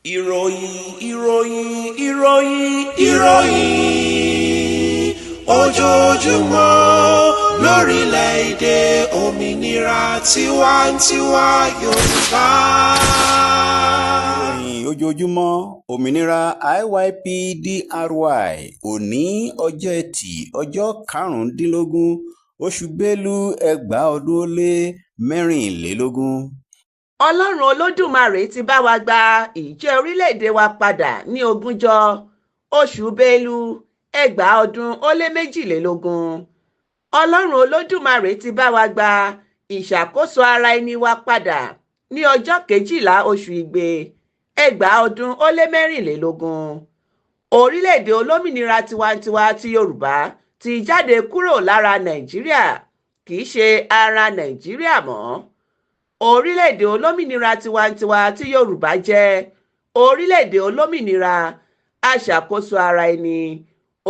Ìròyìn, ìròyìn, ìròyìn, ìròyìn ojoojúmọ́ lórílẹ̀‐èdè òmìnira tiwantiwa Yorùbá. Ìròyìn ojoojúmọ́ òmìnira IYPDRY òní, ọjọ́ Etí, ọjọ́ karùndínlógún oṣù Bélú, 2024. Ọlọ́run Olódùmarè ti bá wa gba ìjẹ́ orílẹ̀-èdè wa padà ní ogúnjọ́ oṣù Bélú, 2022. Ọlọ́run Olódùmarè ti bá wa gba ìṣàkóso ara ẹni wa padà ní ọjọ́ 12 oṣù Igbe, 2024. Orílẹ̀-èdè olómìnira tiwantiwa ti Yorùbá ti jáde kúrò lára Nàìjíríà, kì í ṣe ara Nàìjíríà mọ́. Orílẹ̀-èdè olómìnira tiwantiwa ti Yorùbá jẹ́ orílẹ̀-èdè olómìnira aṣàkóso ara ẹni.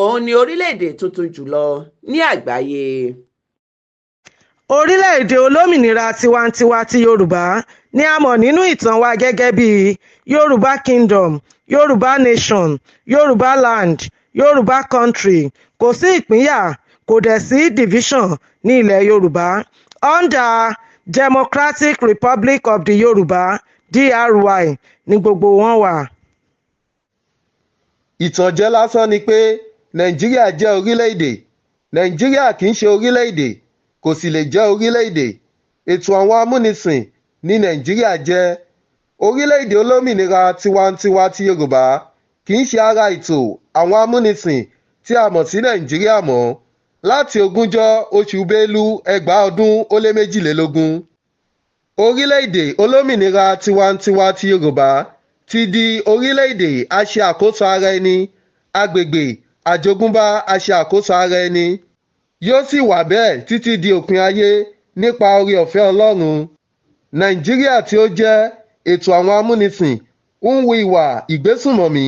Òun ni orílẹ̀-èdè tuntun jù lọ ní àgbáyé. Orílẹ̀-èdè olómìnira tiwantiwa ti Yorùbá ni a mọ̀ nínú ìtàn wa gẹ́gẹ́ bí Yorùbá Kingdom, Yorùbá Nation, Yorùbá Land, Yorùbá Country. Kò sí ìpínyà, kò dẹ̀ sí division ní ilẹ̀ Yorùbá. Under Democratic Republic of the Yorùbá, DRY, ní gbogbo wọn wà. Ìtànjẹ lásán ni pé Nàìjíríà jẹ́ orílẹ̀-èdè. Nàìjíríà kì í ṣe orílẹ̀-èdè, kò sì lè jẹ́ orílẹ̀-èdè. Ètò àwọn amúnisìn ní Nàìjíríà jẹ́. Orílẹ̀-èdè olómìnira tiwantiwa ti Yorùbá kì í ṣe ara ètò àwọn amúnisìn tí a mọ̀ sí Nàìjíríà mọ́ láti ogúnjọ́ oṣù Bélú, 2022. Orílẹ̀-èdè olómìnira tiwantiwa ti Yorùbá ti di orílẹ̀-èdè aṣàkóso ara ẹni, agbègbè àjogúnbá aṣàkóso ara ẹni. Yóò sì wà bẹ́ẹ̀ títí di òpin ayé nípa oore-ọ̀fẹ́ Ọlọ́run. Nàìjíríà tí ó jẹ́ ètò àwọn amúnisìn ń hu ìwà ìgbésùnmọ̀mí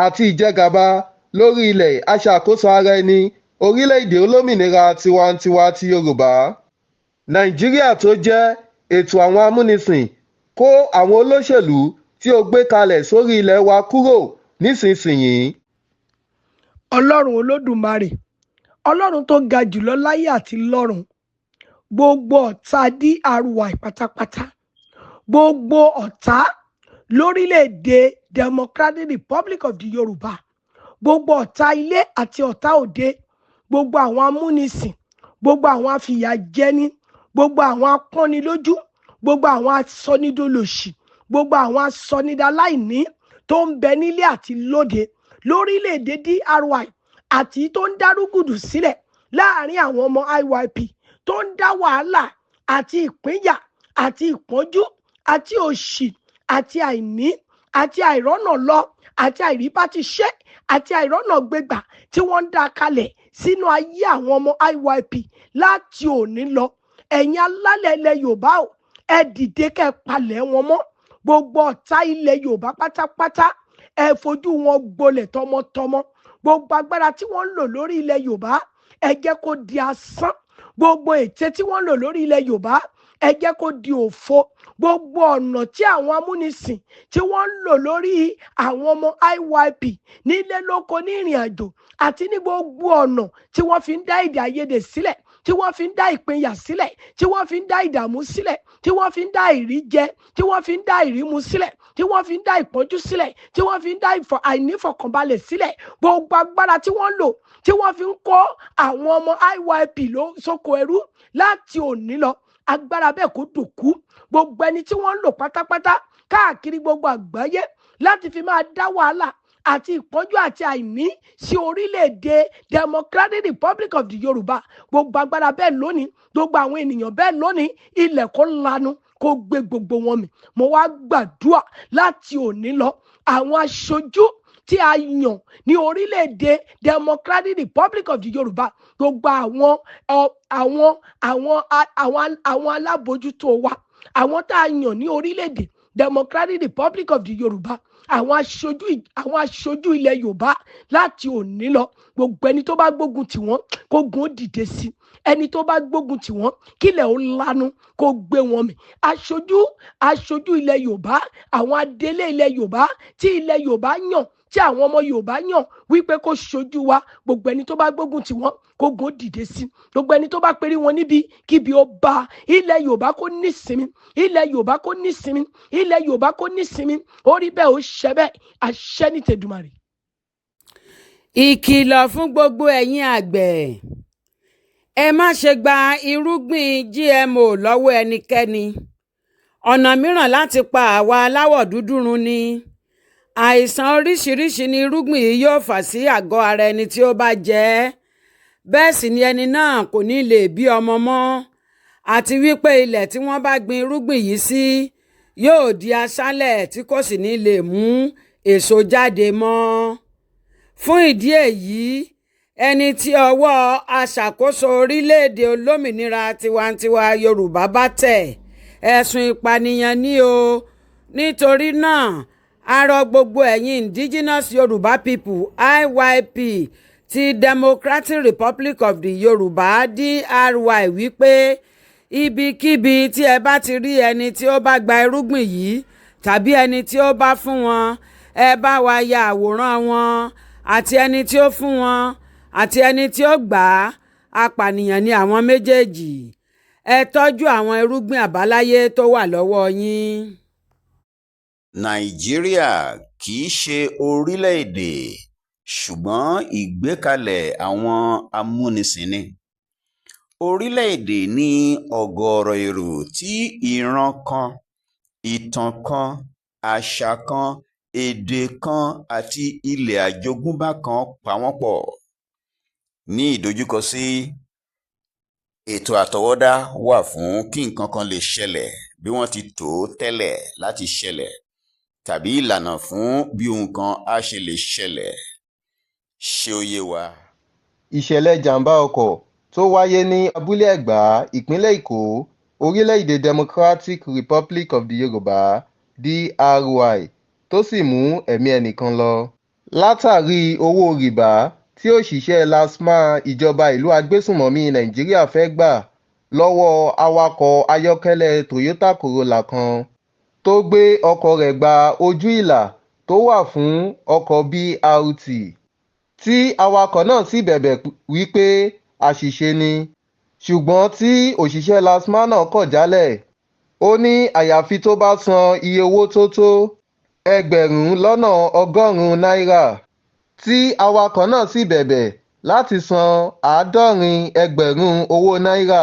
àti ìjẹgàba lórí ilẹ̀ aṣàkóso ara ẹni orílẹ̀-èdè olómìnira tiwantiwa ti Yorùbá. Nàìjíríà tó jẹ́ ètò àwọn amúnisìn, kó àwọn olóṣèlú tí ó gbé kalẹ̀ sórí ilẹ̀ wa kúrò nísinsìnyí. Ọlọ́run Olódùmarè, Ọlọ́run tó ga jùlọ láyé àti lọ́run, gbogbo ọ̀tá DRY pátápátá, gbogbo ọ̀tá lórílẹ̀‐èdè Democratic Republic of the Yorùbá, gbogbo ọ̀tá ilé àti ọ̀tá òde, gbogbo àwọn amúnisìn, gbogbo àwọn afìyàjẹni, gbogbo àwọn apọ́nilójú, gbogbo àwọn asọnidolòṣì, gbogbo àwọn asọnidaláìní tó ń bẹ nílé àti lóde lórílẹ̀‐èdè DRY àti tó ń dárúgùdù sílẹ̀ láàrin àwọn ọmọ IYP, tó ń dá wàhálà àti ìpínyà àti ìpọ́njú àti òṣì àti àìní àti àìrọ́nà lọ àti àìríbátiṣe àti àìrọ́nà gbégbà tí wọ́n ń dá kalẹ̀ sínú ayé àwọn ọmọ IYP láti òní lọ, ẹ̀yin alálẹ̀ ilẹ̀ Yorùbá o, ẹ dìde kẹ́ ẹ palẹ̀ wọn mọ́. Gbogbo ọ̀tá ilẹ̀ Yorùbá pátápátá, ẹ fojú wọn gbolẹ̀ tọmọtọmọ. Gbogbo agbára tí wọ́n ń lò lórí ilẹ̀ Yorùbá, ẹ jẹ́ kó di asán. Gbogbo ète tí wọ́n ń lò lórí ilẹ̀ Yorùbá, ẹ jẹ́ kó di òfo. Gbogbo ọ̀nà tí àwọn amúnisìn tí wọ́n ń lò lórí àwọn ọmọ IYP nílé lóko, ní ìrìn àjò àti ní gbogbo ọ̀nà tí wọ́n fi ń dá èdè àìyedè sílẹ̀, tí wọ́n fi ń dá ìpínyà sílẹ̀, tí wọ́n fi ń dá ìdààmú sílẹ̀, tí wọ́n fi ń dá ìríjẹ, tí wọ́n fi ń dá ìrímu sílẹ̀, tí wọ́n fi ń dá ìpọ́njú sílẹ̀, tí wọ́n fi ń dá àìnífọ̀kànbalẹ̀ sílẹ̀, gbogbo agbára tí wọ́n ń lò tí wọ́n fi ń kó àwọn ọmọ IYP ló sóko ẹrú, láti òní lọ, agbára bẹ́ẹ̀ kó dòkú. Gbogbo ẹni tí wọ́n ń lò pátápátá káàkiri gbogbo àgbáyé láti fi máa dá wàhálà àti ìpọ́njú àti àìní sí orílẹ̀-èdè Democratic Republic of the Yorùbá, gbogbo agbára bẹ́ẹ̀ lónìí, gbogbo àwọn ènìyàn bẹ́ẹ̀ lónìí, ilẹ̀ kó lanu kó gbé gbogbo wọn mì. Mo wá gbàdúrà láti òní lọ, àwọn aṣojú tí a yàn ní orílẹ̀-èdè Democratic Republic of the Yorùbá, gbogbo àwọn ọ- àwọn àwọn a- àwọn àwọn alábòójútó wa, àwọn tá a yàn ní orílẹ̀-èdè Democratic Republic of the Yorùbá, àwọn aṣojú ilẹ̀ Yorùbá, láti òní lọ, gbogbo ẹni tó bá gbógun tì wọ́n, kógun ó dìde sí. Ẹni tó bá gbógun tì wọ́n, kílẹ̀ ó lanu kó gbé wọn mì. Aṣojú, aṣojú ilẹ̀ Yorùbá, àwọn adelé ilẹ̀ Yorùbá tí ilẹ̀ Yorùbá yàn, tí àwọn ọmọ Yorùbá yàn wípé kó ṣojú wa, gbogbo ẹni tó bá gbógun tì wọ́n, kó gò dìde sí. Gbogbo ẹni tó bá perí wọn níbi kíbi ó bá. Ilẹ̀ Yorùbá kó nísinmi, ilẹ̀ Yorùbá kó nísinmi, ilẹ̀ Yorùbá kó nísinmi. Ó rí bẹ́ẹ̀, ó ṣẹ bẹ́ẹ̀, àṣẹ ní tèdùmàrè. Ìkìlọ̀ fún gbogbo ẹ̀yin àgbẹ̀: Ẹ má ṣe gba irúgbìn GMO lọ́wọ́ ẹnikẹ́ni. Ọ̀nà mìíràn láti pa àwa aláwọ̀ dúdú run ni. Àìsàn oríṣiríṣi ni irúgbìn yìí yóò fà sí àgọ́ ara ẹni tí ó bá jẹ ẹ́. Bẹ́ẹ̀ sì ni ẹni náà kò ní lè bí ọmọ mọ́, àti wípé ilẹ̀ tí wọ́n bá gbin irúgbìn yìí sí yóò di aṣálẹ̀ tí kò sì ní lè mú èso jáde mọ́. Fún ìdí èyí, ẹni tí ọwọ́ aṣàkóso orílẹ̀-èdè olómìnira tiwantiwa Yorùbá bá tẹ̀, ẹ̀sùn ìpànìyàn ni o. Nítorí náà, a rọ gbogbo ẹ̀yin Indigenous Yorùbá People, IYP, ti Democratic Republic of the Yorùbá, DRY, wípé ibikíbi tí ẹ bá ti rí ẹni tí ó bá gba irúgbìn yìí tàbí ẹni tí ó bá fún wọn, ẹ bá wa ya àwòrán wọn, àti ẹni tí ó fún wọn àti ẹni tí ó gbà á. Apànìyàn ni àwọn méjèèjì. Ẹ tọ́jú àwọn irúgbìn àbáláyé tó wà lọ́wọ́ yín. Nàìjíríà kì í ṣe orílẹ̀-èdè, ṣùgbọ́n ìgbékalẹ̀ àwọn amúnisìn ni. Orílẹ̀-èdè ní ọ̀gọ̀ọ̀rọ̀ èrò tí ìran kan, ìtàn kan, àṣà kan, èdè kan àti ilẹ̀ àjogúnbá kan pa wọ́n pọ̀. Ní ìdojúkọ sí, ètò àtọwọ́dá wà fún kí nǹkan kan lè ṣẹlẹ̀ bí wọ́n ti tò ó tẹ́lẹ̀ láti ṣẹlẹ̀, tàbí ìlànà fún bí ohun kan á ṣe lè ṣẹlẹ̀. Ṣé ó yé wa? Ìṣẹ̀lẹ̀ ìjàm̀bá ọkọ̀ tó wáyé ní Abúlé Ẹ̀gbá, Ìpínlẹ̀ Èkó, orílẹ̀-èdè Democratic Republic of the Yorùbá (DRY) tó sì mú ẹ̀mí ẹnì kan lọ. Látàrí owó rìbá tí òṣìṣẹ́ LASTMA ìjọba ìlú agbésùnmọ̀mí Nàìjíríà fẹ́ gbà lọ́wọ́ awakọ̀ ayọ́kẹ́lẹ́ Toyota Corolla kan tó gbé ọkọ̀ rẹ̀ gba ojú ìlà tó wà fún ọkọ̀ BRT, tí awakọ̀ náà sì bẹ̀bẹ̀ wí pé àṣìṣe ni, ṣùgbọ́n tí òṣìṣẹ́ LASTMA náà kọ̀ jálẹ̀, ó ní àyàfi tó bá san iye owó tó tó 100,000 náírà, tí awakọ̀ náà sì bẹ̀bẹ̀ láti san 70,000 owó náírà.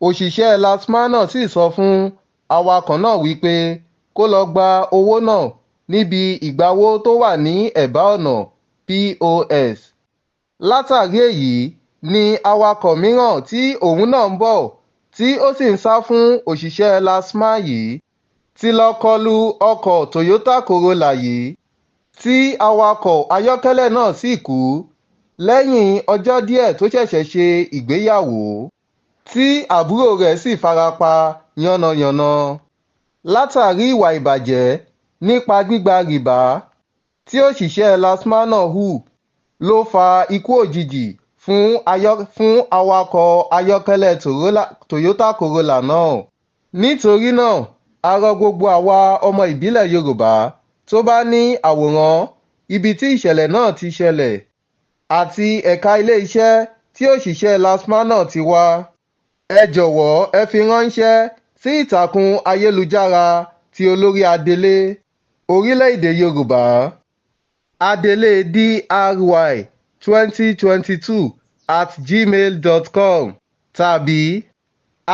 Òṣìṣẹ́ LASTMA náà sì sọ fún awakọ̀ náà wí pé kó lọ gba owó náà níbi ìgbawó tó wà ní ẹ̀bá ọ̀nà POS. Látàrí èyí ni awakọ̀ mìíràn tí òun náà ń bọ̀ tí ó sì ń sá fún òṣìṣẹ́ LASTMA yìí ti lọ kọlu ọkọ̀ Toyota Corolla yìí, tí awakọ̀ ayọ́kẹ́lẹ́ náà sì kú lẹ́yìn ọjọ́ díẹ̀ tó ṣẹ̀ṣẹ̀ ṣe ìgbéyàwó, tí àbúrò rẹ̀ sì fara pa yánnayànna. Látàrí ìwà ìbàjẹ́ nípa gbígba rìbá tí òṣìṣẹ́ LASTMA náà hù ló fa ikú òjijì fún awakọ̀ ayọ́kẹ́lẹ́ Toyota Corolla náà. Nítorí náà, a rọ gbogbo àwa ọmọ ìbílẹ̀ Yorùbá tó bá ní àwòrán ibi tí ìṣẹ̀lẹ̀ náà ti ṣẹlẹ̀ àti ẹ̀ka iléeṣẹ́ tí òṣìṣẹ́ LASTMA náà ti wá, ẹ jọ̀wọ́ ẹ fi ránṣẹ́ sí ìtàkùn ayélujára ti olórí adelé orílẹ̀-èdè Yorùbá, adeledry2022@gmail.com tàbí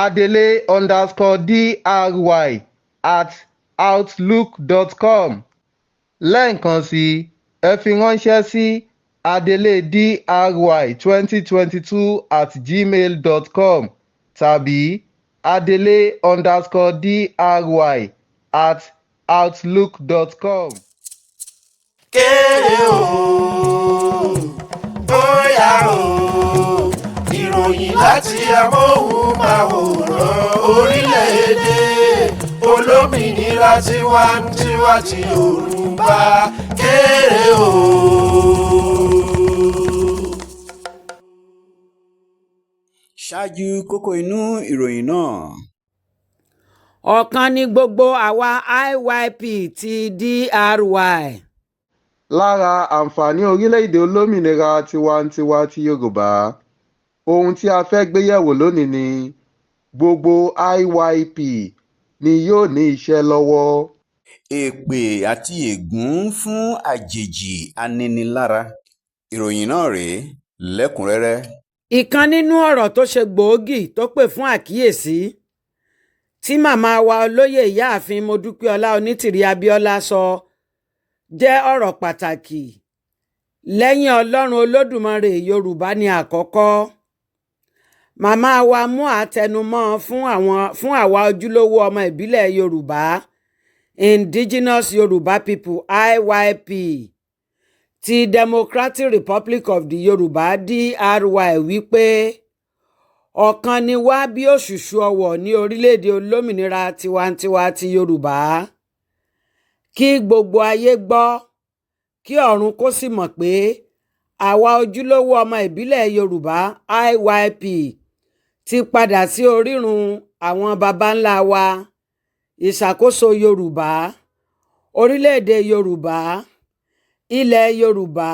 adele_dry@outlook.com. Lẹ́ẹ̀kan sí i, ẹ fi ránṣẹ́ sí adeledry2022@gmail.com tàbí adele_dry@outlook.com. Kéré o, bóyá o, ìròyìn láti amóhùnmáwòrán orílẹ̀-èdè olómìnira tiwantiwa ti Yorùbá. Kéré o. Ṣáájú. Ṣáájú kókó inú ìròyìn náà. Ọ̀kan ni gbogbo àwa IYP ti DRY. Lára àǹfààní orílẹ̀-èdè olómìnira tiwa-n-tiwa ti Yorùbá, ohun tí a fẹ́ gbé yẹ̀wò lónìí ni gbogbo IYP ni yóò ní iṣẹ́ lọ́wọ́. Èpè àti ègún fún àjèjì aninilára. Ìròyìn náà rèé lẹ́kùn-ún-rẹ́rẹ́. Ìkan nínú ọ̀rọ̀ tó ṣe gbòógì tó pè fún àkíyèsí tí màmá wa olóyè ìyáàfin Modúpẹ́ọlá Onítìrí Abíọ́lá sọ jẹ́ ọ̀rọ̀ pàtàkì. Lẹ́yìn Ọlọ́run Olódùmarè, Yorùbá ní àkọ́kọ́. Màmá wa mú àtẹnumọ́ fún àwa ojúlówó ọmọ ìbílẹ̀ Yorùbá, Indigenous Yorùbá People IYP ti Democratic Republic of the Yorùbá DRY, wípé ọ̀kan ni wá bí òṣùṣù ọwọ̀ ní orílẹ̀-èdè olómìnira tiwantiwa ti Yorùbá. Kí gbogbo ayé gbọ́, kí ọ̀run kó sì mọ̀ pé àwa ojúlówó ọmọ ìbílẹ̀ Yorùbá IYP ti padà sí orírun àwọn baba ńlá wa, ìṣàkóso Yorùbá, orílẹ̀-èdè Yorùbá, ilẹ̀ Yorùbá,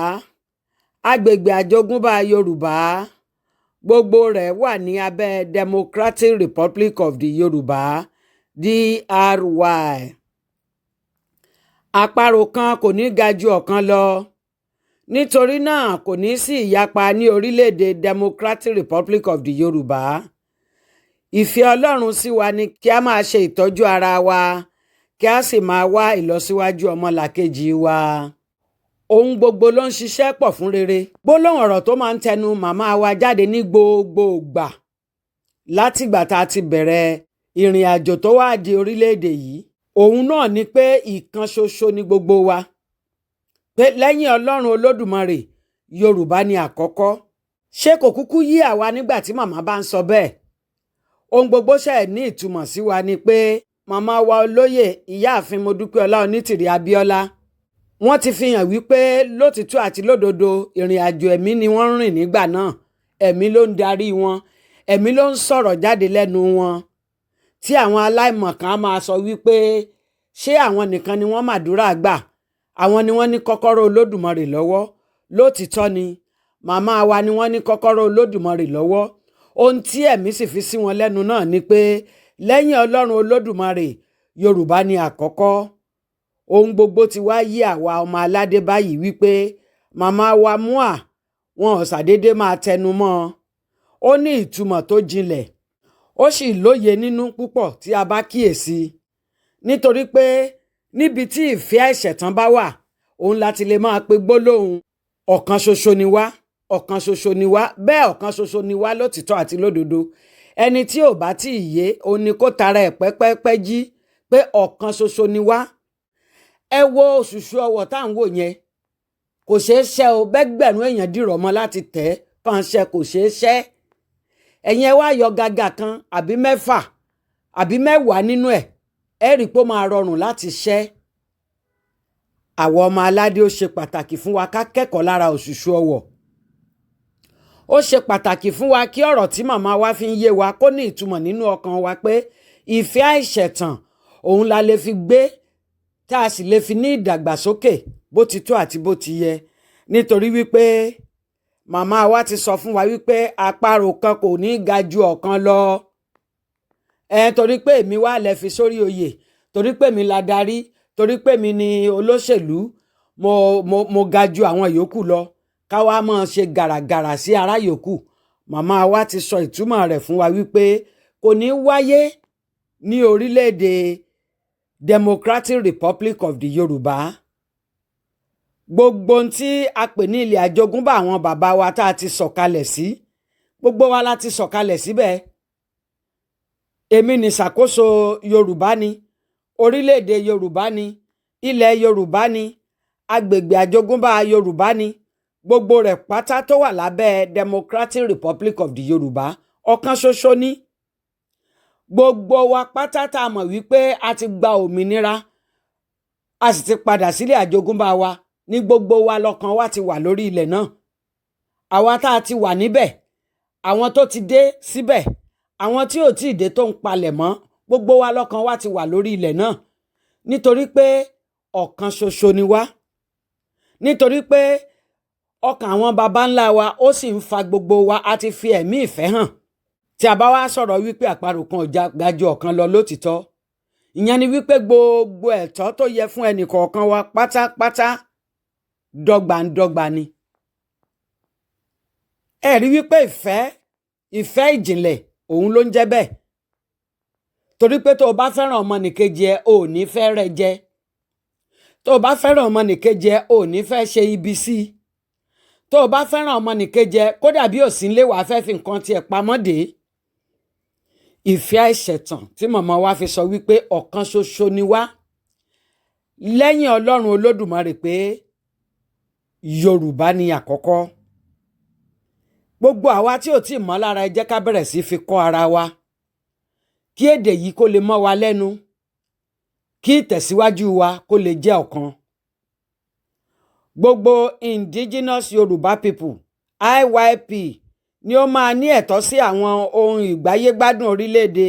agbègbè àjogúnbá Yorùbá, gbogbo rẹ̀ wà ní abẹ́ Democratic Republic of the Yorùbá DRY. Àparò kan kò ní ga ju ọ̀kan lọ, nítorí náà kò ní sí ìyapa ní orílẹ̀-èdè Democratic Republic of the Yorùbá. Ìfẹ́ Ọlọ́run sí wa ni kí a máa ṣe ìtọ́jú ara wa, kí a sì máa wá ìlọsíwájú ọmọlàkejì wa. Ohun gbogbo ló ń ṣiṣẹ́ pọ̀ fún rere. Gbólóhùn ọ̀rọ̀ tó máa ń tẹnu màmá wa jáde ní gbogbo ìgbà látìgbà tá a ti bẹ̀rẹ̀ ìrìn àjò tó wá di orílẹ̀-èdè yìí, òun náà ni pé ìkan ṣoṣo ni gbogbo wa, pé lẹ́yìn Ọlọ́run Olódùmarè, Yorùbá ni àkọ́kọ́. Ṣé kò kúkú yí àwa nígbà tí màmá bá ń sọ bẹ́ẹ̀? Ohun gbogbo ṣe ní ìtumọ̀ sí wa ni pé màmá wa olóyè ìyáàfin Modúpẹ́ọlá Onítìrí Abíọ́lá, wọ́n ti fi hàn wípé lótìtọ́ àti lódodo, ìrìn àjò ẹ̀mí ni wọ́n ń rìn nígbà náà. Ẹ̀mí ló ń darí wọn, ẹ̀mí ló ń sọ̀rọ̀ jáde lẹ́nu wọn, tí àwọn aláìmọ̀kan á máa sọ wípé ṣé àwọn nìkan ni wọ́n màdúrà gbà, àwọn ni wọ́n ní kọ́kọ́rọ́ Olódùmarè lọ́wọ́. Lótìtọ́ ni màmá wa ni wọ́n ní kọ́kọ́rọ́ Olódùmarè lọ́wọ́. Ohun tí ẹ̀mí sì fi sí wọn lẹ́nu náà ni pé lẹ́yìn Ọlọ́run Olódùmarè, Yorùbá ni àkọ́kọ́. Ohun gbogbo ti wá yí àwa ọmọ aládé báyìí wípé màmá wa mua wọn ò ṣàdédé máa tẹnu mọ́ ọ. Ó ní ìtumọ̀ tó jinlẹ̀, ó sì lóye nínú púpọ̀ tí a bá kíyèsí, nítorí pé níbi tí ìfẹ́ àìṣẹ̀tàn bá wà, òun láti lè máa pe gbólóhùn ọ̀kan ṣoṣo ni wá, ọ̀kan ṣoṣo ni wá. Bẹ́ẹ̀, ọ̀kan ṣoṣo ni wá lótìtọ́ àti lódodo. Ẹni tí ò bá tí ì yé, òun ni kó tara ẹ̀ pẹ́pẹ́pẹ́ jí pé ọ̀kan ṣoṣo ni wá. Ẹ wo òṣùṣù ọwọ̀ tá à ń wò yẹn, kò ṣeé ṣẹ́ o. Bẹ́gbẹ̀rún èèyàn dìrọ̀ mọ́ láti tẹ̀ kàn ṣe, kò ṣeé ṣẹ́. Ẹ̀yin ẹ wá yọ gàgà kan àbí 6 àbí 10 nínú ẹ̀, ẹ rí i pé ó máa rọrùn láti ṣẹ́. Àwọn ọmọ aládé, ó ṣe pàtàkì fún wa ká kẹ́kọ̀ọ́ lára òṣùṣù ọwọ̀. Ó ṣe pàtàkì fún wa kí ọ̀rọ̀ tí màmá wa fi ń yé wa kó ní ìtumọ̀ nínú ọkàn wa, pé ìfẹ́ àìṣẹ̀tàn òun la lè fi gbé, tá a sì lè fi ní ìdàgbàsókè bó ti tó àti bó ti yẹ, nítorí wípé màmá wa ti sọ fún wa wípé àparò kan kò ní ga ju ọ̀kan lọ. Ẹ torí pé èmi wá lẹ fi sórí oyè, torí pé mi la darí, torí pé mi ni olóṣèlú, mo ga ju àwọn yòókù lọ, ká wá máa ṣe gàràgàrà sí ará yòókù. Màmá wa ti sọ ìtumọ̀ rẹ̀ fún wa wípé kò ní wáyé ní orílẹ̀-èdè Democratic Republic of the Yorùbá. Gbogbo ohun tí a pè ní ilẹ̀ àjogúnbá àwọn bàbá wa tá a ti sọ̀kalẹ̀ sí, gbogbo wa la ti sọ̀kalẹ̀ síbẹ̀. Èmi ní ṣàkóso Yorùbá ni, orílẹ̀-èdè Yorùbá ni, ilẹ̀ Yorùbá ni, agbègbè àjogúnbá Yorùbá ni, gbogbo rẹ̀ pátá tó wà lábẹ́ Democratic Republic of the Yorùbá, ọ̀kan ṣoṣo ní gbogbo wa pátá tá a mọ̀ wípé a ti gba òmìnira, a sì ti padà sílé àjogúnbá wa. Ní gbogbo wa lọ́kàn wa ti wà lórí ilẹ̀ náà, àwa tá a ti wà níbẹ̀, Àwọn tó ti dé síbẹ̀, àwọn tí ò tí ì dé tó ń palẹ̀ mọ́, gbogbo wa lọ́kàn wa ti wà lórí ilẹ̀ náà, nítorí pé ọ̀kan ṣoṣo ni wá, nítorí pé ọkàn àwọn baba ńlá wa ó sì ń fa gbogbo wa. A ti fi ẹ̀mí ìfẹ́ hàn. Tí a bá wá sọ̀rọ̀ wípé àparò kan ò ga ju ọ̀kan lọ lótìtọ́, ìyẹn ni wípé gbogbo ẹ̀tọ́ tó yẹ fún ẹnì kọ̀ọ̀kan wa pátápátá dọ́gba ń dọ́gba ni. Ẹ rí wípé ìfẹ́, ìfẹ́ ìjìnlẹ̀, òun ló ń jẹ́ bẹ́ẹ̀, torí pé tó o bá fẹ́ràn ọmọnìkejì ẹ, ò ní fẹ́ rẹ́ jẹ. Tó o bá fẹ́ràn ọmọnìkejì ẹ, ò ní fẹ́ ṣe ibi sí i. Tó o bá fẹ́ràn ọmọnìkejì ẹ, kódà bí ò sí nílé, wàá fẹ́ fi nǹkan tiẹ̀ pamọ́ dé. Ìfẹ́ àìṣẹ̀tàn tí màmá wa fi sọ wípé ọ̀kan ṣoṣo ni wá lẹ́yìn Ọlọ́run Olódùmarè, pé Yorùbá ni àkọ́kọ́. Gbogbo àwa tí ò tí ì mọ́ lára, ẹ jẹ́ ká bẹ̀rẹ̀ sí fi kọ́ ara wa, kí èdè yìí kó lè mọ́ wa lẹ́nu, kí ìtẹ̀síwájú wa kó lè jẹ́ ọ̀kan. Gbogbo indigenous Yorùbá people, IYP, ni ó máa ní ẹ̀tọ́ sí àwọn ohun ìgbáyégbádùn orílẹ̀-èdè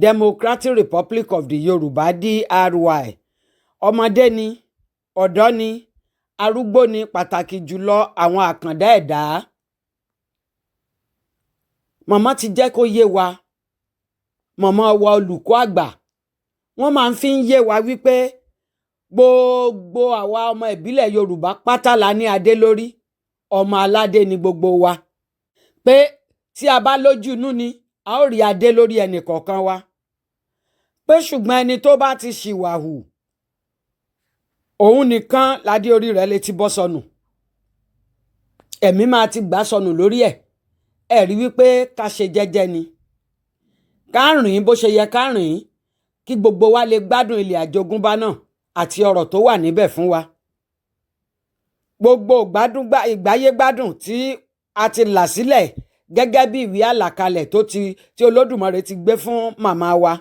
Democratic Republic of the Yorùbá, DRY. Ọmọdé ni, ọ̀dọ́ ni, arúgbó ni, pàtàkì jùlọ àwọn àkàndá ẹ̀dá. Màmá ti jẹ́ kó yé wa. Màmá wa olùkọ́ àgbà, wọ́n máa ń fi ń yé wa wípé gbogbo àwa ọmọ ìbílẹ̀ Yorùbá pátá la ní adé lórí, ọmọ aládé ni gbogbo wa, pé tí a bá lójú inú ni a ó rí adé lórí ẹnì kọ̀ọ̀kan wa, pé ṣùgbọ́n ẹni tó bá ti ṣìwàhù, òun nìkan ládé orí rẹ̀ lè ti bọ́ sọnù, ẹ̀mí máa ti gbà sọnù lórí ẹ̀. Ẹ̀ rí wípé ká ṣe jẹ́jẹ́ ni, ká rìn bó ṣe yẹ ká rìn, kí gbogbo wa lè gbádùn ilẹ̀ àjogúnbá náà àti ọrọ̀ tó wà níbẹ̀ fún wa. Gbogbo ìgbáyégbádùn tí a ti là sílẹ̀ gẹ́gẹ́ bí ìwé àlàkalẹ̀ tó ti tí Olódùmarè ti gbé fún màmá wa,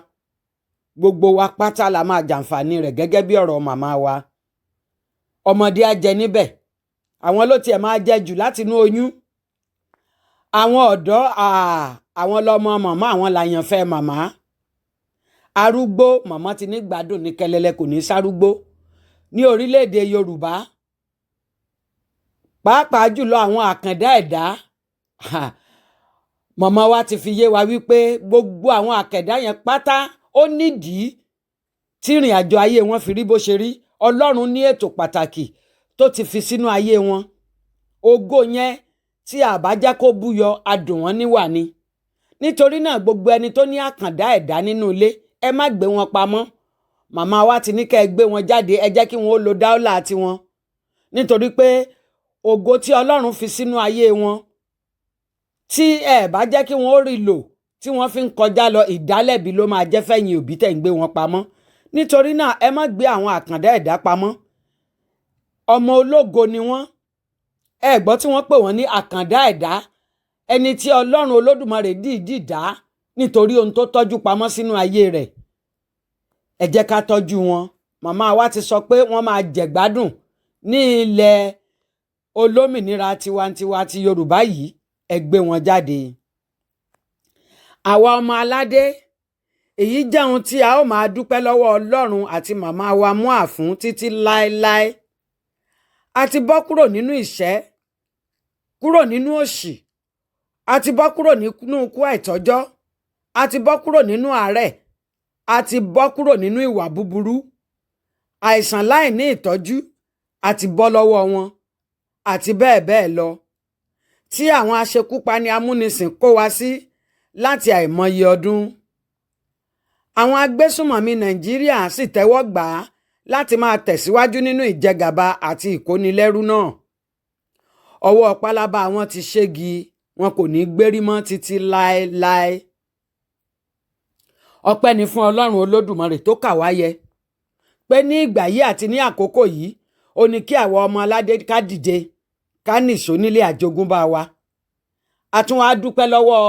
gbogbo wa pátá la máa jàǹfààní rẹ̀ gẹ́gẹ́ bí ọ̀rọ̀ màmá wa. Ọmọdé á jẹ níbẹ̀, àwọn ló tiẹ̀ máa jẹ jù láti inú oyún. Àwọn ọ̀dọ́, àwọn lọmọ màmá, àwọn làyànfẹ́ màmá. Arúgbó, màmá ti ní gbádùn ní kẹlẹlẹ, kò ní sárúgbó ní orílẹ̀-èdè Yorùbá, pàápàá jùlọ àwọn àkàndá ẹ̀dá. Màmá wa ti fi yé wa wípé gbogbo àwọn àkàndá yẹn pátá, ó nídìí tí ìrìn àjò ayé wọn fi rí bó ṣe rí. Ọlọ́run ní ètò pàtàkì tó ti fi sínú ayé wọn. Ògo yẹn, tí a bá jẹ́ kó búyọ, adùn wọn níwà ni. Nítorí náà, gbogbo ẹni tó ní àkàndá ẹ̀dá nínú ilé, ẹ má gbé wọn pamọ́. Màmá wa ti ní kẹ́ ẹ gbé wọn jáde, ẹ jẹ́ kí wọn ó lo dáúlà tiwọn, nítorí pé ògo tí Ọlọ́run fi sínú ayé wọn, tí ẹ bá jẹ́ kí wọ́n ó rí lò tí wọ́n fi ń kọjá lọ, ìdálẹ́bi ló máa jẹ́ fẹ̀yìn òbí tẹ̀ ń gbé wọn pamọ́. Nítorí náà, ẹ má gbé àwọn àkàndá ẹ̀dá pamọ́. Ọmọ ológo ni wọ́n. Ẹ gbọ́ tí wọ́n pè wọ́n ní àkàndá ẹ̀dá, ẹni tí Ọlọ́run Olódùmarè dìídì dá nítorí ohun tó tọ́jú pamọ́ sínú ayé rẹ̀. Ẹ jẹ́ ká tọ́jú wọn. Màmá wa ti sọ pé wọ́n máa jẹ̀gbádùn ní ilẹ̀ olómìnira tiwantiwa ti Yorùbá yìí. Ẹ gbé wọn jáde. Àwa ọmọ aládé, èyí jẹ́ ohun tí a ó máa dúpẹ́ lọ́wọ́ Ọlọ́run àti màmá wa mua fún títí láéláé. A ti bọ́ kúrò nínú ìṣẹ́, kúrò nínú òṣì, a ti bọ́ kúrò nínú ikú àìtọ́jọ́, a ti bọ́ kúrò nínú àárẹ̀, a ti bọ́ kúrò nínú ìwà búburú, àìsàn láì ní ìtọ́jú, a ti bọ́ lọ́wọ́ wọn, àti bẹ́ẹ̀ bẹ́ẹ̀ lọ tí àwọn aṣekúpani amúnisìn kó wa sí láti àìmọye ọdún. Àwọn agbésùmọ̀mí Nàìjíríà sì tẹ́wọ́ gbà á láti máa tẹ̀síwájú nínú ìjẹgàba àti ìkónilẹ́rú náà. Ọwọ́ pálábá wọn ti ṣégi, wọn kò ní gbérí mọ́ títí láéláé. Ọpẹ́ ni fún Ọlọ́run Olódùmarè tó kà wá yẹ pé ní ìgbà yìí àti ní àkókò yìí, ó ní kí àwa ọmọ aládé ká dìde, ká nìṣó nílé àjogúnbá wa. A tún wá dúpẹ́ lọ́wọ́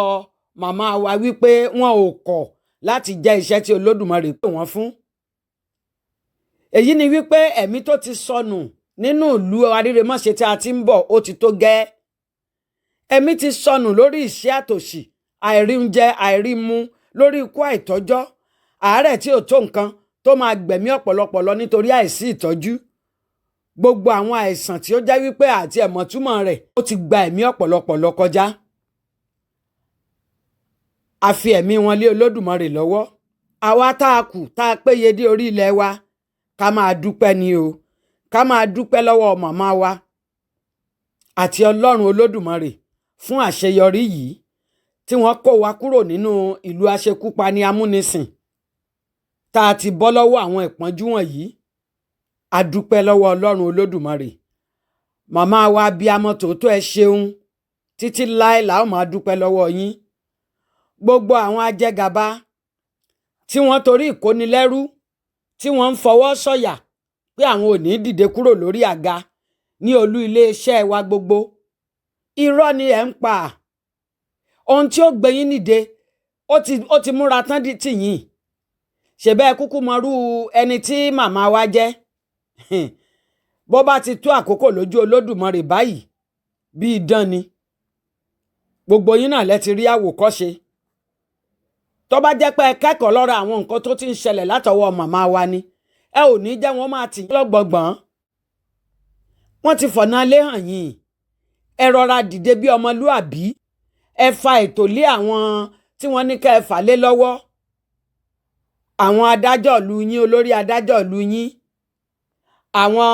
màmá wa wípé wọn ò kọ̀ láti jẹ́ iṣẹ́ tí Olódùmarè pè wọ́n fún. Èyí ni wípé ẹ̀mí tó ti sọnù nínú ìlú aríremọ́ṣe tí a ti ń bọ̀, ó ti tó gẹ́. Ẹ̀mí ti sọnù lórí ìṣẹ́ àtòṣì, àìrí oúnjẹ, àìrí mu, lórí ikú àìtọ́jọ́, àárẹ̀ tí ò tó nǹkan tó máa gbẹ̀mí ọ̀pọ̀lọpọ̀ lọ nítorí àìsí ìtọ́jú. Gbogbo àwọn àìsàn tí ó jẹ́ wípé àti ẹ̀mọ̀túmọ̀ rẹ̀, ó ti gba ẹ̀mí ọ̀pọ̀lọpọ̀ lọ kọjá. A fi ẹ̀mí wọn lé Olódùmarè lọ́wọ́. Àwa tá a kù, tá a péye dé orí ilẹ̀ wa, ká máa dúpẹ́ ni o. Ká máa dúpẹ́ lọ́wọ́ màmá wa àti Ọlọ́run Olódùmarè fún àṣeyọrí yìí tí wọ́n kó wa kúrò nínú ìlú aṣekúpani amúnisìn, tá a ti bọ́ lọ́wọ́ àwọn ìpọ́njú wọ̀nyí. A dúpẹ́ lọ́wọ́ Ọlọ́run Olódùmarè. Màmá wa, abiyamọ tòótọ́, ẹ ṣeun. Títí láé la ó máa dúpẹ́ lọ́wọ́ yín. Gbogbo àwọn ajẹgàba tí wọ́n torí ìkónilẹ́rú, tí wọ́n ń fọwọ́ sọ̀yà pé àwọn ò ní dìde kúrò lórí àga ní olú iléeṣẹ́ wa gbogbo, irọ́ ni ẹ̀ ń pa. Ohun tí ó gbé yín nìde, ó ti múra tán di tìyín. Ṣèbẹ́ kúkú mọrú ẹni tí màmá wa jẹ́. Bó bá ti tó àkókò lójú Olódùmarè báyìí, bí idán ni. Gbogbo yín náà lẹ ti rí àwòkọ́ṣe. Tó bá jẹ́ pé ẹ kẹ́kọ̀ọ́ lọ́rọ̀ àwọn nǹkan tó ti ń ṣẹlẹ̀ látọwọ́ màmá wa ni, ẹ ò ní jẹ́ wọ́n máa tì yín lọ́gbọ̀ngbọ̀n. Wọ́n ti fọ̀nà lé hàn yín. Ẹ rọra dìde bí ọmọlúàbí. Ẹ fa ètò lé àwọn tí wọ́n ní ká ẹ fà lé lọ́wọ́, àwọn adájọ́ ìlú yín, olórí adájọ́ ìlú yín, àwọn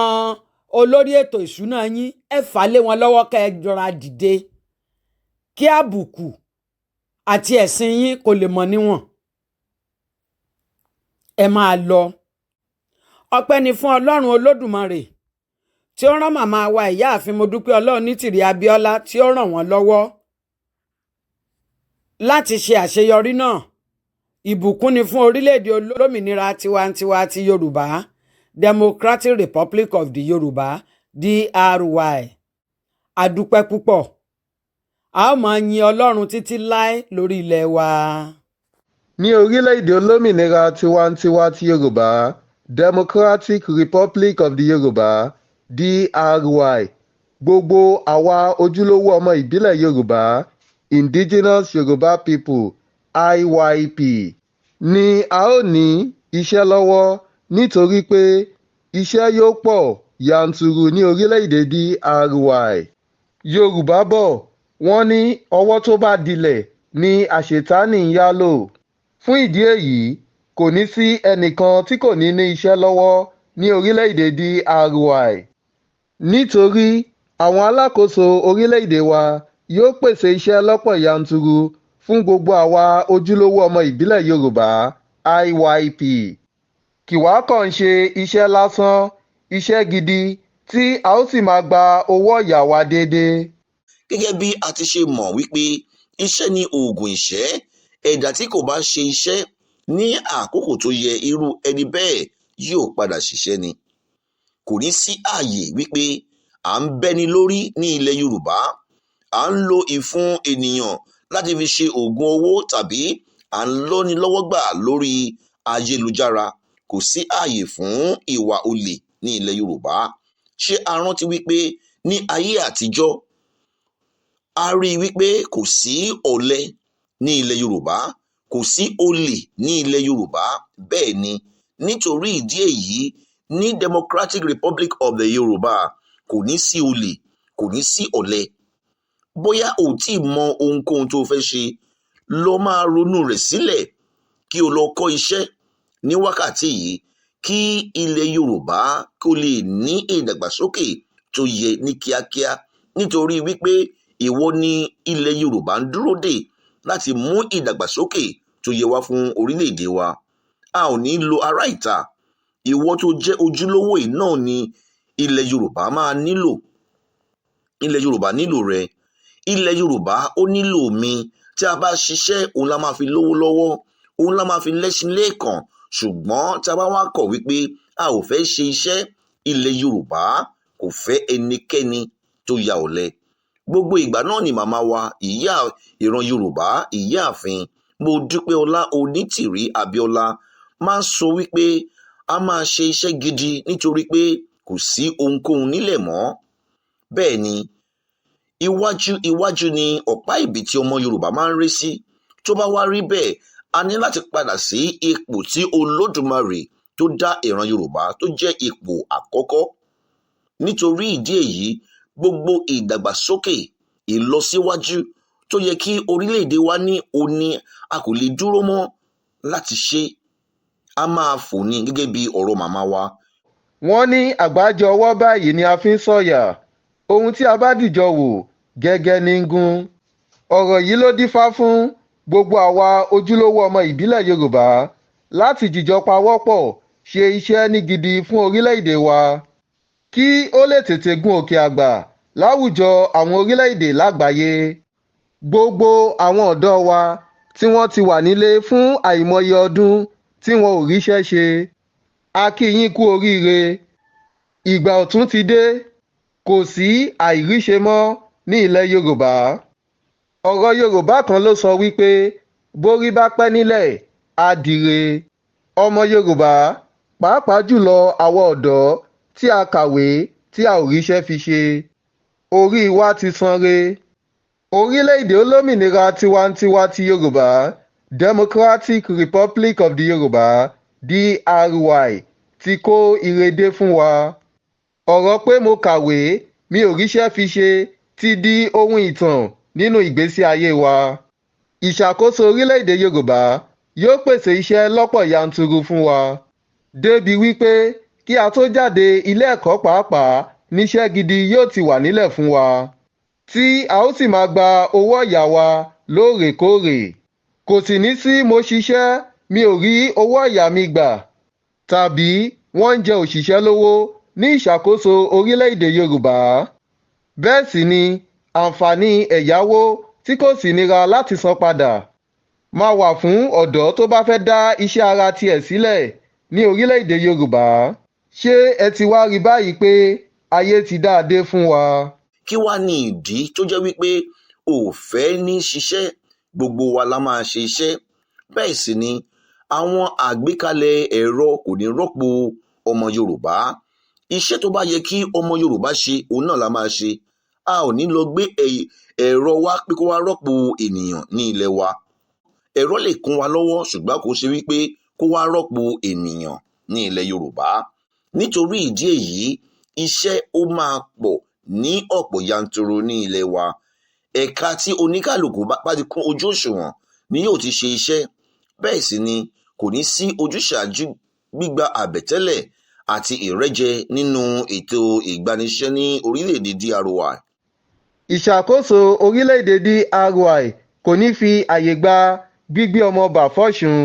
olórí ètò ìṣúná yín, ẹ fà lé wọn lọ́wọ́ ká ẹ jọra dìde, kí àbùkù àti ẹ̀sìn yín kò lè mọ níwọ̀n. Ẹ máa lọ. Ọpẹ́ ni fún Ọlọ́run Olódùmarè tí ó rán màmá wa, Ìyáàfin Modúpẹ́ Ọlọ́run Nítìrí Abíọ́lá, tí ó ràn wọ́n lọ́wọ́ láti ṣe àṣeyọrí náà. Ìbùkún ni fún orílẹ̀-èdè olómìnira tiwantiwa ti Yorùbá, Democratic Republic of the Yorùbá, DRY. A dúpẹ́ púpọ̀. A ó máa yin Ọlọ́run títí láé lórí ilẹ̀ wa. Ní orílẹ̀-èdè olómìnira tiwantiwa ti Yorùbá, Democratic Republic of the Yorùbá, DRY, gbogbo àwa ojúlówó ọmọ ìbílẹ̀ Yorùbá, Indigenous Yorùbá People, IYP, ni a ó ní iṣẹ́ lọ́wọ́, nítorí pé iṣẹ́ yóò pọ̀ yanturu ní orílẹ̀-èdè DRY. Yorùbá bọ̀, wọ́n ní ọwọ́ tó bá dilẹ̀ ní àṣetánì ń yá lò. Fún ìdí èyí, kò ní sí ẹnìkan tí kò ní ní iṣẹ́ lọ́wọ́ ní orílẹ̀-èdè DRY, nítorí àwọn alákòóso orílẹ̀-èdè wa yóò pèsè iṣẹ́ lọ́pọ̀ yanturu fún gbogbo àwa ojúlówó ọmọ ìbílẹ̀ Yorùbá, IYP. Kì wá kàn ń ṣe iṣẹ́ lásán, iṣẹ́ gidi tí a ó sì máa gba owó ọ̀yà wa déédéé. Gẹ́gẹ́ bí a ti ṣe mọ̀ wípé iṣẹ́ ni oògùn ìṣẹ́, ẹ̀dá tí kò bá ṣe iṣẹ́ ní àkókò tó yẹ, irú ẹni bẹ́ẹ̀ yóò padà ṣìṣẹ́ ni. Kò ní sí ààyè wípé à ń bẹ́ni lórí ní ilẹ̀ Yorùbá, à ń lo ìfun ènìyàn láti fi ṣe oògùn owó, tàbí à ń lọ́ni lọ́wọ́ gbà lórí ayélujára. Kò sí ààyè fún ìwà olè ní ilẹ̀ Yorùbá. Ṣé a rántí wípé ní ayé àtijọ́, a rí i wípé kò sí ọ̀lẹ ní ilẹ̀ Yorùbá, kò sí olè ní ilẹ̀ Yorùbá? Bẹ́ẹ̀ ni, nítorí ìdí èyí, ní Democratic Republic of the Yorùbá, kò ní sí olè, kò ní sí ọ̀lẹ. Bóyá o ò tí ì mọ ohunkóhun tó fẹ́ ṣe, lọ máa ronú rẹ̀ sílẹ̀ kí o lọ kọ́ iṣẹ́ ní wákàtí yìí, kí ilẹ̀ Yorùbá kó lè ní ìdàgbàsókè tó yẹ ní kíákíá, nítorí wípé ìwọ ni ilẹ̀ Yorùbá ń dúró dè láti mú ìdàgbàsókè tó yẹ wá fún orílẹ̀-èdè wa. A ò ní lo ará ìta. Ìwọ tó jẹ́ ojúlówó yìí náà ni ilẹ̀ Yorùbá máa nílò. Ilẹ̀ Yorùbá nílò rẹ. Ilẹ̀ Yorùbá ó nílò mi. Tí a bá ṣiṣẹ́, òun la máa fi lówó lọ́wọ́, òun la máa fi lẹ́ṣin lẹ́ẹ̀kan. Ṣùgbọ́n tí a bá wá kọ̀ wípé a ò fẹ́ ṣe iṣẹ́, ilẹ̀ Yorùbá kò fẹ́ ẹnikẹ́ni tó ya ọ̀lẹ. Gbogbo ìgbà náà ni màmá wa, ìyá ìran Yorùbá, Ìyáàfin Modúpẹ́ọlá Onítìrí Abíọ́lá, máa ń sọ wípé a máa ṣe iṣẹ́ gidi, nítorí pé kò sí ohunkóhun nílẹ̀ mọ́. Bẹ́ẹ̀ ni. Iwájú iwájú ni ọ̀pá ìbìtì ọmọ Yorùbá máa ń ré sí. Tó bá wá rí bẹ́ẹ̀, a ní láti padà sí ipò tí Olódùmarè tó dá ìran Yorùbá tó jẹ́ ipò àkọ́kọ́. Nítorí ìdí èyí, gbogbo ìdàgbàsókè, ìlọsíwájú tó yẹ kí orílẹ̀-èdè wa ní òní, a kò lè dúró mọ́ láti ṣe, a máa fò ní gẹ́gẹ́ bí ọ̀rọ̀ màmá wa. Wọ́n ní àgbájọ ọwọ́ báyìí ni a fi ń sọ̀yà, ohun tí a bá dìjọ wò gẹ́gẹ́ ní í gún. Ọ̀rọ̀ yìí ló dífá fún gbogbo àwa ojúlówó ọmọ ìbílẹ̀ Yorùbá láti jìjọ pawọ́-pọ̀ ṣe iṣẹ́ ní gidi fún orílẹ̀-èdè wa kí ó lè tètè gun òkè àgbà láwùjọ àwọn orílẹ̀-èdè lágbàáyé. Gbogbo àwọn ọ̀dọ́ wa tí wọ́n ti wà nílé fún àìmọye ọdún tí wọn ò ríṣẹ́ ṣe, a kí yín kú oríire. Ìgbà ọ̀tun ti dé, kò sí àìríṣẹ́ mọ́ ní ilẹ̀ Yorùbá. Ọ̀rọ̀ Yorùbá kan ló sọ wípé bórí bá pẹ́ nílẹ̀ á dire. Ọmọ Yorùbá, pàápàá jùlọ àwa ọ̀dọ́ tí a kàwé tí a ò ríṣẹ́ fi ṣe, orí wa ti sanre. Orílẹ̀-èdè olómìnira tiwa-n-tiwa ti Yorùbá, Democratic Republic of the Yorùbá, DRY, ti kó ire dé fún wa. Ọ̀rọ̀ pé mo kàwé mi ò ríṣẹ́ fi ṣe ti di ohun ìtàn nínú ìgbésí ayé wa. Ìṣàkóso orílẹ̀-èdè Yorùbá yóò pèsè iṣẹ́ lọ́pọ̀ yanturu fún wa, débi wípé kí a tó jáde ilé ẹ̀kọ́ pàápàá níṣẹ́ gidi yóò ti wà nílẹ̀ fún wa, tí a ó sì máa gba owó ọ̀yà wa lóòrèkóòrè. Kò sì ní sí mo ṣiṣẹ́ mi ò rí owó ọ̀yà mi gbà tàbí wọ́n ń jẹ òṣìṣẹ́ lówó ní ìṣàkóso orílẹ̀-èdè Yorùbá. Bẹ́ẹ̀ sì ni àǹfààní ẹ̀yáwó tí kò sì nira láti san padà máa wà fún ọ̀dọ́ tó bá fẹ́ dá iṣẹ́ ara tiẹ̀ sílẹ̀ ní orílẹ̀-èdè Yorùbá. Ṣé ẹ ti wá rí báyìí pé ayé ti dáa dé fún wa? Kí wá ní ìdí tó jẹ́ wípé ò fẹ́ ní ṣiṣẹ́? Gbogbo wa la máa ṣe iṣẹ́. Bẹ́ẹ̀ sì ni àwọn àgbékalẹ̀ ẹ̀rọ kò ní rọ́pò ọmọ Yorùbá. Iṣẹ́ tó bá yẹ kí ọmọ Yorùbá ṣe, òun náà la máa ṣe. A ò ní lọ gbé ẹ̀rọ wá pé kó wá rọ́pò ènìyàn ní ilẹ̀ wa. Ẹ̀rọ lè kún wa lọ́wọ́, ṣùgbọ́n kò ṣe wípé kó wá rọ́pò ènìyàn ní ilẹ̀ Yorùbá. Nítorí ìdí èyí, iṣẹ́ ó máa pọ̀ ní ọ̀pọ̀ yanturu ní ilẹ̀ wa. Ẹ̀ka tí oníkálukú bá ti kún ojú òṣùwọ̀n ni yóò ti ṣe iṣẹ́. Bẹ́ẹ̀ sì ni kò ní sí ojúsàájú, gbígba àbẹ̀tẹ́lẹ̀ àti ìrẹ́jẹ nínú ètò ìgbanisíṣẹ́ ní orílẹ̀-èdè DRY. Ìṣàkóso orílẹ̀-èdè DRY kò ní fi àyè gba gbígbé ọmọ bà fọ́sùn.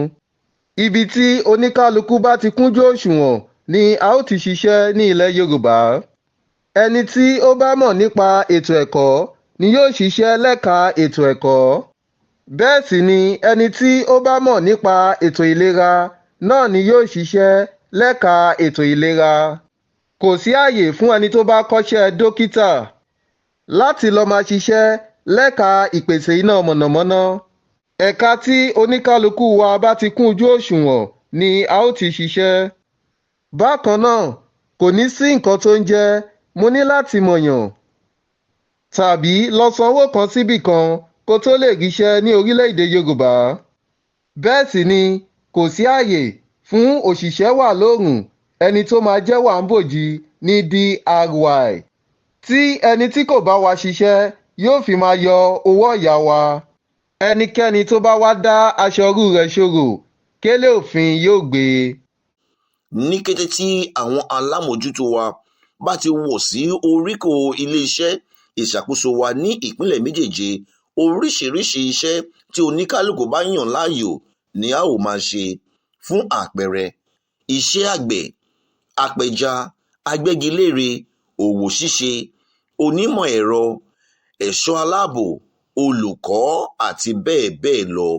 Ibi tí oníkálukú bá ti kúnjú òṣùwọ̀n ni a ó ti ṣiṣẹ́ ní ilẹ̀ Yorùbá. Ẹni tí ó bá mọ̀ nípa ètò ẹ̀kọ́ ni yóò ṣiṣẹ́ lẹ́ka ètò ẹ̀kọ́. Bẹ́ẹ̀ sì ni ẹni tí ó bá mọ̀ nípa ètò ìlera náà ni yóò ṣiṣẹ́ lẹ́ka ètò ìlera. Kò sí àyè fún ẹni tó bá kọ́ṣẹ́ dókítà láti lọ máa ṣiṣẹ́ lẹ́ka ìpèsè iná mọ̀nàmọ́ná. Ẹ̀ka tí oníkálukú wa bá ti kúnjú òṣùwọ̀n ni a ó ti ṣiṣẹ́. Bákan náà, kò ní sí nǹkan tó ń jẹ́ mo ní láti mọ̀yàn tàbí lọ sanwó kan síbì kan kó tó lè ríṣẹ́ ní orílẹ̀-èdè Yorùbá. Bẹ́ẹ̀ sì ni kò sí àyè fún òṣìṣẹ́ wà lórùn ẹni tó máa jẹ́ wàǹbòjì ní DRY tí ẹni tí kò bá wa ṣiṣẹ́ yóò fi máa yọ owó ọ̀yà wa. Ẹnikẹ́ni tó bá wá dá aṣọ irú rẹ̀ ṣòro, kélé òfin yóò gbé e. Ní kété tí àwọn alámòójútó wa bá ti wọ̀ sí oríkò iléeṣẹ́ ìṣàkóso wa ní ìpínlẹ̀ méjèèje, oríṣiríṣi iṣẹ́ tí oníkálukú bá yàn láàyò ni a ó máa ṣe. Fún àpẹẹrẹ, iṣẹ́ àgbẹ̀, apẹja, agbẹ́gilére, òwò ṣíṣe, onímọ̀ ẹ̀rọ, ẹ̀ṣọ́ aláàbò, olùkọ́ àti bẹ́ẹ̀ bẹ́ẹ̀ lọ.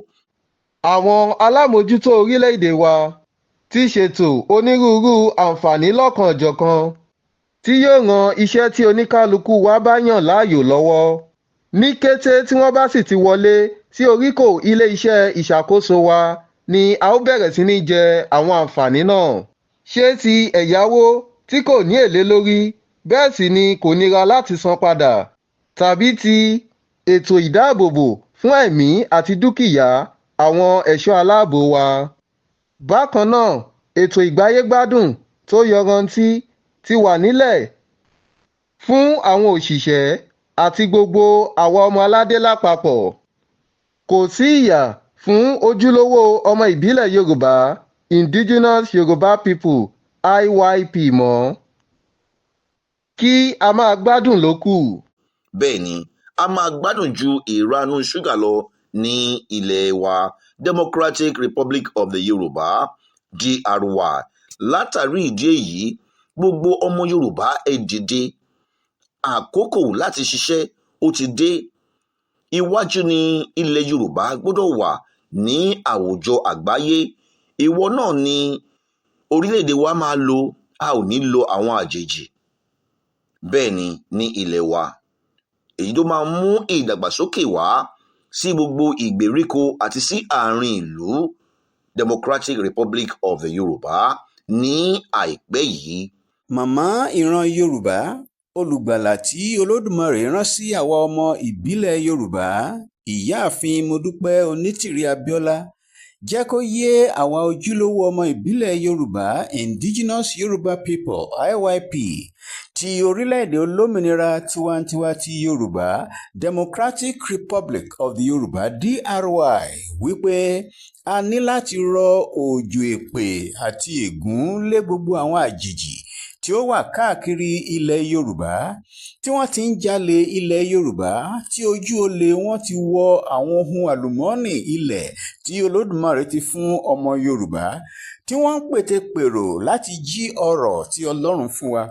Àwọn alámòójútó orílẹ̀-èdè wa ti ṣètò onírúurú àǹfààní lọ́kan-ò-jọ̀kan tí yóò ran iṣẹ́ tí oníkálukú wa bá yàn láàyò lọ́wọ́. Ní kété tí wọ́n bá sì ti wọlé sí oríkò iléeṣẹ́ ìṣàkóso wa ni a ó bẹ̀rẹ̀ sí ní jẹ àwọn àǹfààní náà. Ṣé ti ẹ̀yáwó tí kò ní èlé lórí, bẹ́ẹ̀ sì ni kò nira láti san padà. tàbí ti ètò ìdáàbòbò fún ẹ̀mí àti dúkìá àwọn ẹ̀ṣọ́ aláàbò wa. Bákan náà, ètò ìgbáyégbádùn tó yọrantí ti wà nílẹ̀ fún àwọn òṣìṣẹ́ àti gbogbo àwa ọmọ aládé lápapọ̀. Kò sí ìyà fún ojúlówó ọmọ ìbílẹ̀ Yorùbá Indigenous Yorùbá People IYP mọ́. Kí a máa gbádùn ló kù. Bẹ́ẹ̀ ni, a máa gbádùn ju ìranú ṣúgà lọ ní ilẹ̀ wa Democratic Republic of the Yorùbá DRY. Látàrí ìdí èyí, gbogbo ọmọ Yorùbá, ẹ dìde, àkókò láti ṣiṣẹ́ ó ti dé. Iwájú ní ilẹ̀ Yorùbá gbọ́dọ̀ wà ní àwùjọ àgbáyé. Ìwọ náà ni orílẹ̀-èdè wa máa lò, a ò ní lo àwọn àjèjì. Bẹ́ẹ̀ ni ní ilẹ̀ wa, èyí tó máa mú ìdàgbàsókè wá sí gbogbo ìgbèríko àti sí àárín ìlú Democratic Republic of the Yorùbá ní àìpẹ́ yìí. Màmá ìran Yorùbá, olùgbàlà tí Olódùmarè rán sí àwa ọmọ ìbílẹ̀ Yorùbá, Ìyáàfin Modúpẹ́ Onítìrí Abíọ́lá, jẹ́ kó yé àwa ojúlówó ọmọ ìbílẹ̀ Yorùbá Indigenous Yorùbá People IYP ti orílẹ̀-èdè olómìnira tiwantiwa ti Yorùbá Democratic Republic of the Yorùbá DRY wípé a ní láti rọ òjò èpè àti ègún lé gbogbo àwọn àjèjì tí ó wà káàkiri ilẹ̀ Yorùbá, tí wọ́n ti ń jalè ilẹ̀ Yorùbá, tí ojú olè wọn ti wọ àwọn ohun àlùmọ́ọ́nì ilẹ̀ tí Olódùmarè ti fún ọmọ Yorùbá, tí wọ́n ń pète-pèrò láti jí ọrọ̀ tí Ọlọ́run fún wa,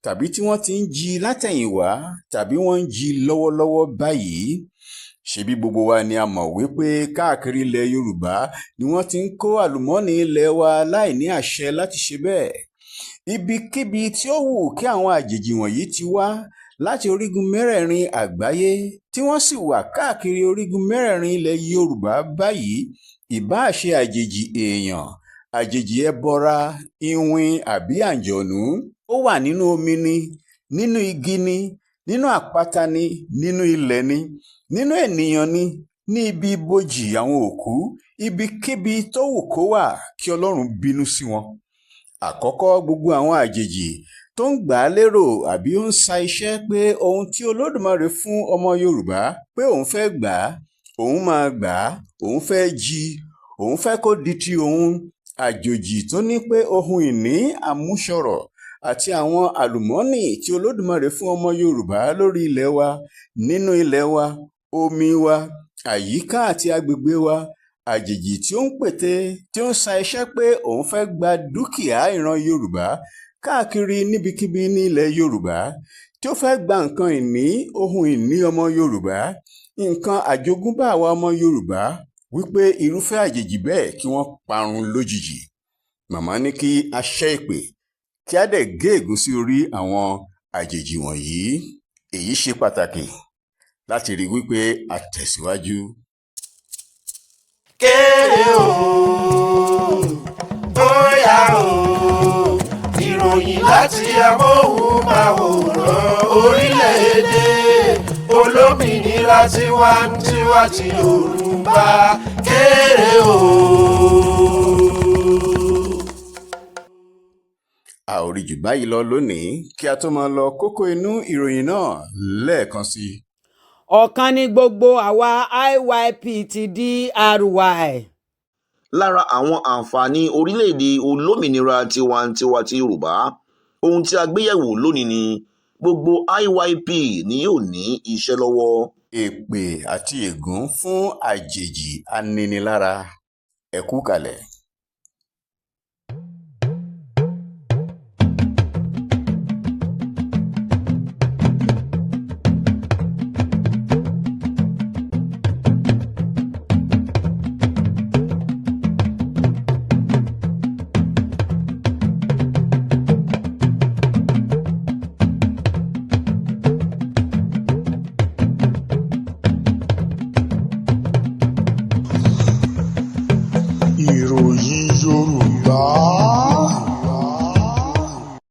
tàbí tí wọ́n ti ń jí látẹ̀yìnwá, tàbí wọ́n ń jí lọ́wọ́lọ́wọ́ báyìí. Ṣebí gbogbo wa ni a mọ̀ wípé káàkiri ilẹ̀ Yorùbá ni wọ́n ti ń kó àlùmọ́ọ́nì ilẹ̀ wa láì ní àṣẹ láti ṣe bẹ́ẹ̀. Ibikíbi tí ó wù kí àwọn àjèjì wọ̀nyí ti wá láti orígun mẹ́rẹ̀ẹ̀rin àgbáyé, tí wọ́n sì wà káàkiri orígun mẹ́rẹ̀ẹ̀rin ilẹ̀ Yorùbá báyìí, ìbáà ṣe àjèjì èèyàn, àjèjì ẹbọra, iwin àbí àǹjọ̀nú, ó wà nínú omi ni, nínú igi ni, nínú àpáta ni, nínú ilẹ̀ ni, nínú ènìyàn ni, ní ibi ibojì àwọn òkú, ibikíbi tó wù kó wà, kí Ọlọ́run bínú sí wọn. Àkọ́kọ́, gbogbo àwọn àjèjì tó ń gbà á lérò àbí ó ń sa iṣẹ́ pé ohun tí Olódùmarè fún ọmọ Yorùbá pé òun fẹ́ gbà á, òun máa gbà á, òun fẹ́ jí i, òun fẹ́ kó di ti òun, àjòjì tó ní pé ohun ìní àmúṣọrọ̀ àti àwọn àlùmọ́ọ́nì tí Olódùmarè fún ọmọ Yorùbá lórí ilẹ̀ wa, nínú ilẹ̀ wa, omi wa, àyíká àti agbègbè wa, àjèjì tí ó ń pète, tí ó ń sa iṣẹ́ pé òun fẹ́ gba dúkìá ìran Yorùbá káàkiri níbikíbi ní ilẹ̀ Yorùbá, tí ó fẹ́ gba nǹkan ìní, ohun ìní ọmọ Yorùbá, nǹkan àjogúnbá àwa ọmọ Yorùbá, wípé irúfẹ́ àjèjì bẹ́ẹ̀ kí wọ́n parun lójijì. Màmá ní kí a ṣẹ́ èpè, kí á dẹ̀ gé ègún sí orí àwọn àjèjì wọ̀nyí. Èyí ṣe pàtàkì láti rí wípé a tẹ̀síwájú. Kéré o, bóyá o, ìròyìn láti amóhùnmáwòrán orílẹ̀-èdè olómìnira tiwantiwa ti Yorùbá. Kéré o. A ò rí jù báyìí lọ lónìí. Kí a tó máa lọ, kókó inú ìròyìn náà lẹ́ẹ̀kan sí i. Ọ̀kan ni gbogbo àwa IYP ti DRY. Lára àwọn àǹfààní orílẹ̀-èdè olómìnira tiwantiwa ti Yorùbá, ohun tí a gbé yẹ̀wò lónìí ni gbogbo IYP ni yóò ní iṣẹ́ lọ́wọ́. Èpè àti ègún fún àjèjì aninilára. Ẹ kú ìkàlẹ̀.